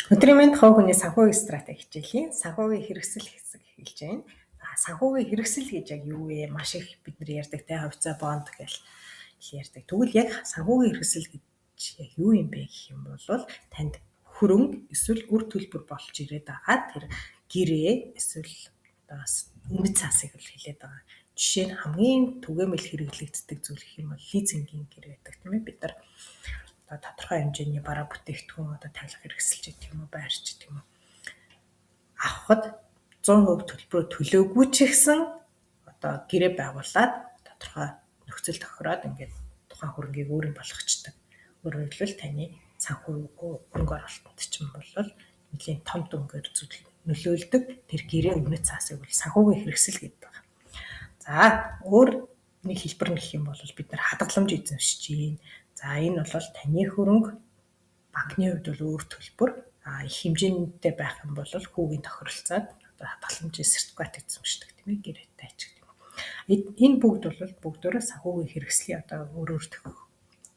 Өдрийн мэнд хувь хүний санхүүгийн стратеги хичээлийн санхүүгийн хэрэгсэл хэсэг эхэлж байна. За санхүүгийн хэрэгсэл гэж яг юу вэ? Маш их бид нар ярьдаг те, хувьцаа, бонд гэж ярьдаг. Тэгвэл яг санхүүгийн хэрэгсэл гэж яг юу юм бэ гэх юм бол танд хөрөнгө эсвэл үр төлбөр болж ирээд байгаа тэр гэрээ эсвэл одоо бас үнэт цаасыг л хэлээд байгаа. Жишээ нь хамгийн түгээмэл хэрэглэгддэг зүйл гэх юм бол лизингийн гэрээ байдаг тийм ээ. Бид нар одоо тодорхой хэмжээний бараа бүтээгдэхүүн одоо тавилга хэрэгсэлж гэх юм уу, байрч гэх юм уу авахад 100% төлбөрөө төлөөгүй ч гэсэн одоо гэрээ байгуулад тодорхой нөхцөл тохироод ингээд тухайн хөрөнгийг өөрийн болгочдөг. Өөрөөр хэлбэл таны санхүү хөрөнгө оруулалтанд ч юм бол нэлийн том дүнгээр нөлөөлдөг тэр гэрээ үнэт цаасыг бол санхүүгийн хэрэгсэл гэдэг байна. За өөр нэг хэлбэр нь гэх юм бол бид нар хадгаламж эзэмшиж байна. За энэ бол таны хөрөнгө банкны хувьд бол өөр төлбөр, их хэмжээндээ байх юм бол хүүгийн тохиролцоод одоо хадгаламжийн сертификат эзэмшдэг тийм ээ, гэрээтэй ч гэдэг юм. Энэ бүгд бол бүгдөө санхүүгийн хэрэгслийн одоо өөр өөр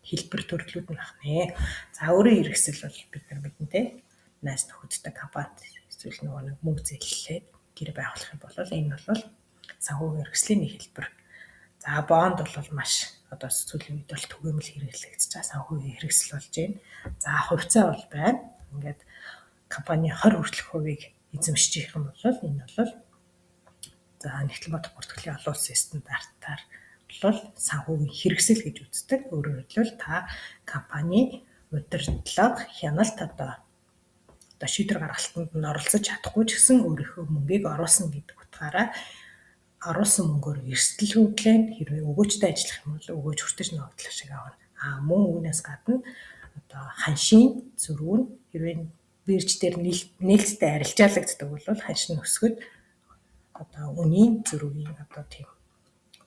хэлбэр төрлүүд нь байна. За өөрийн хэрэгсэл бол бид нар мэднэ те, найз нөхөдтэй компанид эсвэл нөгөө нэг мөнгө зээллээд гэрээ байгуулах юм бол энэ бол санхүүгийн хэрэгслийн нэг хэлбэр. За бонд бол маш одоо сүүлийн үед бол түгээмэл хэрэглэгдэж байгаа санхүүгийн хэрэгсэл болж байна. За хувьцаа бол байна. Ингээд компани 20 хүртэлх хувийг эзэмшиж юм бол энэ бол за нэгтлэн бодох бүртгэлийн олон улсын стандартаар бол санхүүгийн хэрэгсэл гэж үздэг. Өөрөөр хэлбэл та компани удирдлага хяналт одоо шийдвэр гаргалтанд нь оролцож чадахгүй ч гэсэн өөрийнхөө мөнгийг оруулсан гэдэг утгаараа оруулсан мөнгөөр эрсдэл хөдлөн хэрвээ өгөөжтэй ажиллах юм бол өгөөж хүртэж ногдлох шиг авна. А мөн үүнээс гадна одоо ханшийн зөрүү нь хэрвээ бирж дээр нээлттэй арилжаалагддаг бол ханш нь өсгöd одоо үнийн зөрүүгийн одоо тийм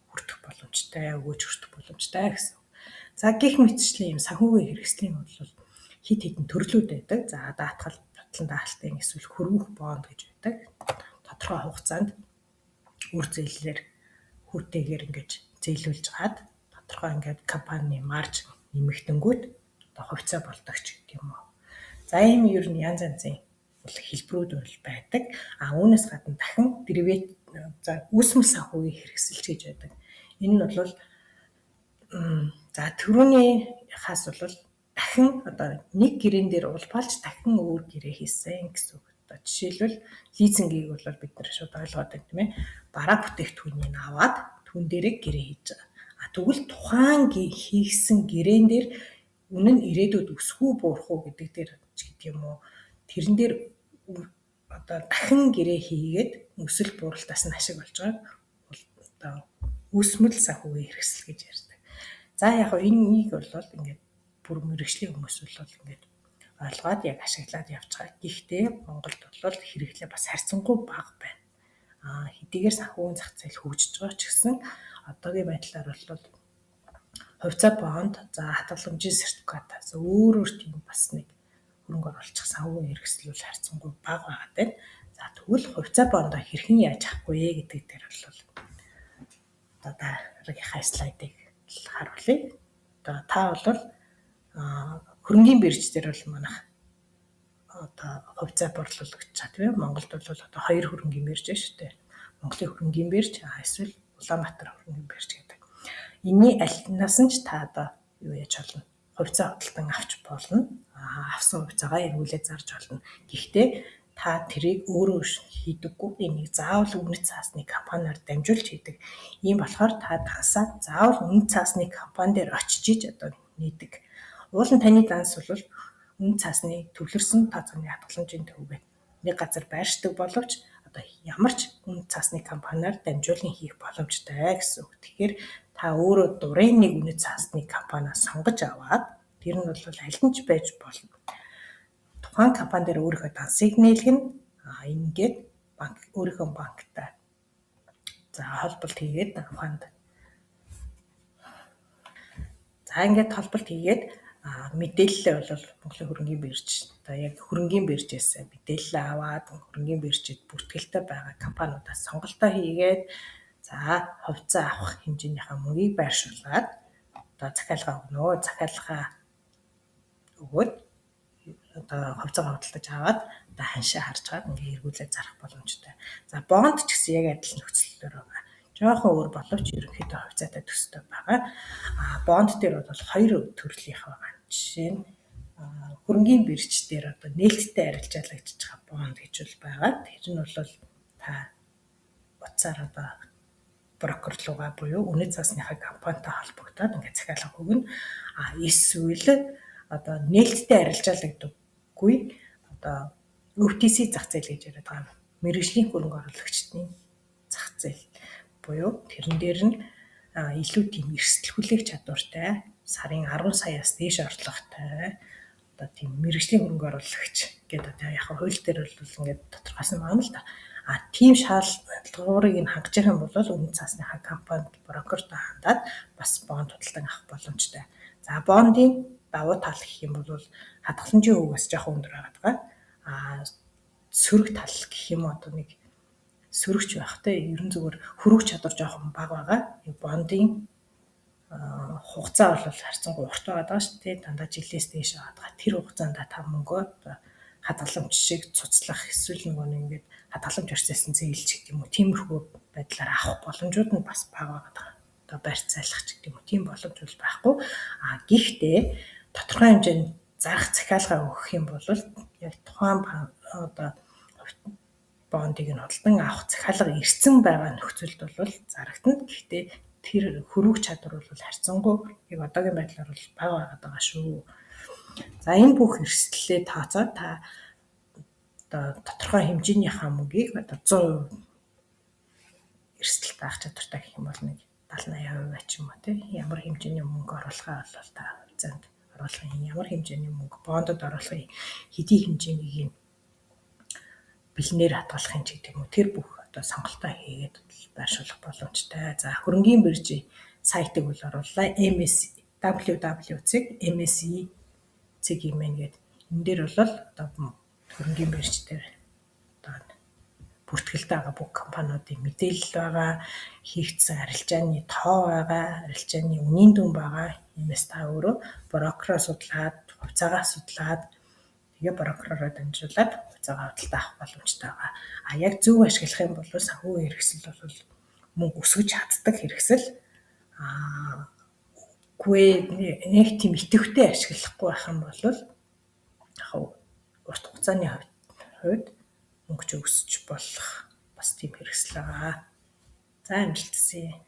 хүртэх боломжтой, өгөөж хүртэх боломжтой гэсэн. За гэх мэтчлийн юм санхүүгийн хэрэгслийн бол хит хитэн төрлүүд байдаг. За даатгал, батлан даалтын эсвэл хөрвөх бонд гэж байдаг. Тодорхой хугацаанд үр зээлээр хүүтэйгээр ингэж зээлүүлж гад тодорхой ингээд компани марж нэмэгдэнгүүт одоо хувьцаа болдог ч гэдэг юм уу. За ийм ер нь янз янзын бол хэлбэрүүд бол байдаг. А үүнээс гадна дахин дериват за үүсмэл санхүүгийн хэрэгсэлч гэж байдаг. Энэ нь бол за түрүүний хаас бол дахин одоо нэг гэрээн дээр улбаалж дахин өөр гэрээ хийсэн гэсэн үг. Одоо жишээлбэл лизингийг бол бид нар шууд ойлгоод байна тийм ээ. Бараа бүтээгдэхүүнийг аваад түн дээрээ гэрээ хийж байгаа. А тэгвэл тухайн хийсэн гэрээн дээр үнэн нь ирээдүйд өсөх үү буурах уу гэдэг дээр ч гэдэг юм уу. Тэрэн дээр одоо дахин гэрээ хийгээд өсөл бууралтаас нь ашиг болж байгааг одоо үүсмэл санхүүгийн хэрэгсэл гэж ярьдаг. За яг хөө энийг бол ингээд бүр мэрэгжлийн хүмүүс бол ингээд ойлгоод яг ашиглаад явж байгаа. Гэхдээ Монголд бол хэрэглээ бас харьцангуй бага байна. Хэдийгээр санхүүгийн зах зээл хөгжиж байгаа ч гэсэн одоогийн байдлаар бол хувьцаа бонд, за хадгаламжийн сертификатаас өөр өөр тийм бас нэг хөрөнгө оруулах санхүүгийн хэрэгсэл бол харьцангуй бага байгаа даа. За тэгвэл хувьцаа бондоо хэрхэн яаж авах вэ гэдэг дээр бол одоо дараагийнхаа слайдыг харуулъя. Одоо та бол хөрөнгийн бирж дээр бол манайх одоо хувьцаа борлуулагч чаа тийм ээ. Монголд бол одоо хоёр хөрөнгийн бирж шүү дээ. Монголын хөрөнгийн бирж эсвэл Улаанбаатар хөрөнгийн бирж гэдэг. Энийний альнаас нь ч та одоо юу яаж болно? Хувьцаа худалдан авч болно. Авсан хувьцаагаа эргүүлээд зарж болно. Гэхдээ та тэрийг өөрөө хийдэггүй. Энийг заавал үнэт цаасны компаниар дамжуулж хийдэг. Ийм болохоор та дансаа заавал үнэт цаасны компани дээр очиж иж одоо нийдэг. Уул нь таны данс бол үнэт цаасны төвлөрсөн тооцооны хадгаламжийн төвөг нэг газар байршдаг боловч одоо ямар ч үнэт цаасны компаниар дамжуулан хийх боломжтой гэсэн үг. Тэгэхээр та өөрөө дурын нэг үнэт цаасны компаниас сонгож аваад тэр нь бол аль нь ч байж болно. Тухайн компани дээр өөрийнхөө дансыг нээлгэнэ. Ингээд банк өөрийнхөө банктай за холболт хийгээд ухаанд за ингээд холболт хийгээд мэдээлэлээ бол Монголын хөрөнгийн бирж одоо яг хөрөнгийн биржээс мэдээлэл аваад хөрөнгийн биржид бүртгэлтэй байгаа компаниудаас сонголтоо хийгээд за хувьцаа авах хэмжээнийхээ мөнгийг байршуулад одоо захиалга өгнө. Захиалга өгөөд одоо хувьцаагаа худалдаж аваад одоо ханшаа харж чад ингээ эргүүлээд зарах боломжтой. За бонд ч гэсэн яг адил нөхцөлөөр байгаа. Жохон өөр боловч ерөнхийдөө хувьцаатай төстэй байгаа. А бонд дээр бол хоёр төрлийнх байгаа. Жишээ нь хөрөнгийн бирж дээр одоо нээлттэй арилжаалагдж байгаа бонд гэж бол байгаа. Тэр нь бол та утсаар одоо брокер руугаа буюу үнэт цаасныхаа компанитай холбогдоод ингээд захиалга өгнө. А эсвэл одоо нээлттэй арилжаалагддаггүй одоо OTC зах зээл гэж яриад байгаа. Мэргэжлийн хөрөнгө оруулагчдын зах зээл буюу тэрэн дээр нь илүү тийм эрсдэл хүлээх чадвартай, сарын 10 саяас дээш орлоготой одоо тийм мэргэжлийн хөрөнгө оруулагч гэдэг одоо яг хууль дээр бол ингээд тодорхойлсон байна л да. А тийм шаардлагыг нь хангаж явах юм бол үнэт цаасныхаа компанид брокертой хандаад бас бонд худалдан авах боломжтой. За бондын давуу тал гэх юм бол хадгаламжийн хөвгөөс жоохон өндөр байгаа. А сөрөг тал гэх юм одоо нэг сөрөгч байх те ерөн зүгээр хөрвөх чадвар жоохон бага байгаа. Бондын хугацаа бол харьцангуй урт байгаа шүү дээ. Дандаа жилээс дээш байгаа. Тэр хугацаанд та мөнгөө одоо хадгаламж шиг цуцлах эсвэл нөгөө нэг ингээд хадгаламж өрсөлсөн зээлч гэдэг юм уу тиймэрхүү байдлаар авах боломжууд нь бас бага байгаа. Одоо барьцаалах ч гэдэг юм уу тийм боломж бол байхгүй. А гэхдээ тодорхой хэмжээнд зарах захиалга өгөх юм бол яг тухайн одоо бондыг нь худалдан авах захиалга ирсэн байгаа нөхцөлд бол зарагдана. Гэхдээ тэр хөрвөх чадвар бол харьцангуй яг одоогийн байдлаар бол бага байгаад байгаа шүү. За энэ бүх эрсдлээ тооцоод та одоо тодорхой хэмжээнийхээ мөнгийг одоо 100% эрсдэл даах чадвартай гэх юм бол нэг 70 80% ч юм уу тий ямар хэмжээний мөнгө оруулахаа бол та хувьцаанд оруулах юм, ямар хэмжээний мөнгө бондод оруулах юм, хэдий хэмжээнийг нь бэлнээр хадгалах юм ч гэдэг юм уу тэр бүх одоо сонголтоо хийгээд байршуулах боломжтой. За хөрөнгийн биржийн сайтыг бол орууллаа. MS www.mse цэг юм гээд энэ дээр бол одоо хөрөнгийн бирж дээр одоо бүртгэлтэй байгаа бүх компаниудын мэдээлэл байгаа, хийгдсэн арилжааны тоо байгаа, арилжааны үнийн дүн байгаа. Иймээс та өөрөө брокероо судлаад, хувьцаагаа судлаад тэгээ брокеророо дамжуулаад хувьцаагаа худалдаа авах боломжтой байгаа. А яг зөв ашиглах юм бол санхүүгийн хэрэгсэл бол мөнгө өсгөж чаддаг хэрэгсэл. А үгүй нэг тийм идэвхтэй ашиглахгүй байх юм бол яг урт хугацааны хувьд мөнгө ч өсөж болох бас тийм хэрэгсэл байгаа. За амжилт хүсье.